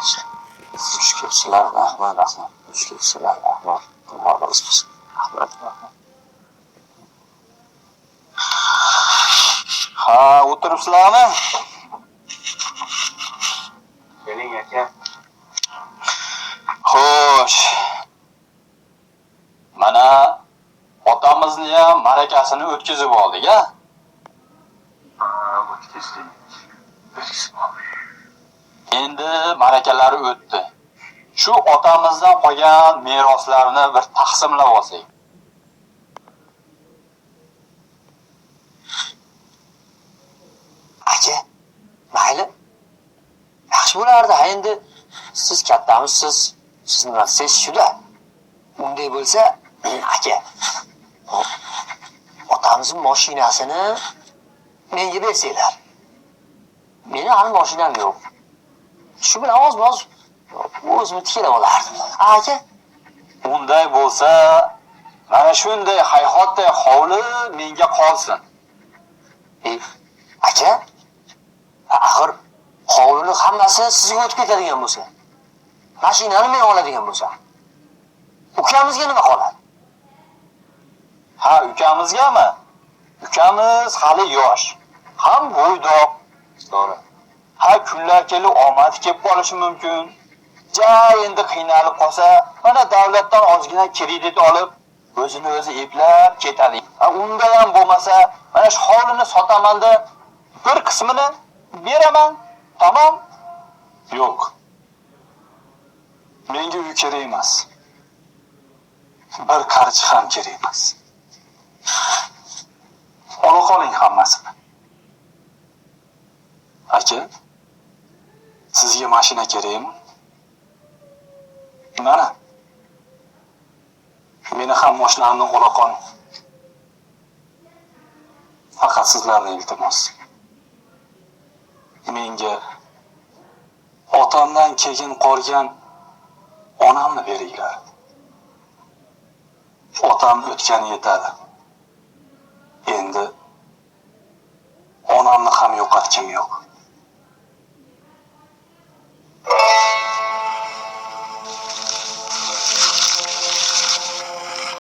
Xush kelibsizlar, rahmat, rahmat. Xush kelibsizlar, rahmat. Alloh rozi bo'lsin. Rahmat, rahmat. Ha, o'tiribsizlarmi? Keling aka. Xo'sh. Mana otamizni ham ma'rakasini o'tkazib oldik, a? Ha, o'tkazdik. O'tkazib oldik. Endi ma'rakalari o'tdi. Shu otamizdan qolgan meroslarni bir taqsimlab olsak. Aka, mayli. Yaxshi bo'lardi. Ha, endi siz kattamisiz. Siz nima desangiz shuda. Unday bo'lsa, aka, otamizni mashinasini menga bersanglar. Meni hali mashinam yo'q. Shu bilan oz-moz o'zimni tikilab olardim. Ha, aka, Unday bo'lsa, mana shunday hayhotday hovli menga qolsin. E, aka, axir hovlini hammasi sizga o'tib ketadigan bo'lsa, mashinani men oladigan bo'lsam, ukamizga nima qoladi? Ha, ukamizgami? Ukamiz hali yosh. Ham bo'ydoq. To'g'ri. Ha, kunlar kelib omadi kelib qolishi mumkin. Ja endi qiynalib qolsa, mana davlatdan ozgina kredit olib, o'zini o'zi eplab ketadi. Ha, unda ham bo'lmasa, mana shu hovlini sotaman da bir qismini beraman. Tamom? Yo'q. Menga uy kerak emas. Bir qarich ham kerak emas. Ola qoling hammasini. Aka, sizga mashina kerakmi? Mana. Meni ham mashinamni ola qoling. Faqat sizlardan iltimos. Menga otamdan keyin qolgan onamni beringlar. Otam o'tgani yetadi. Endi onamni ham yo'qotgim yo'q.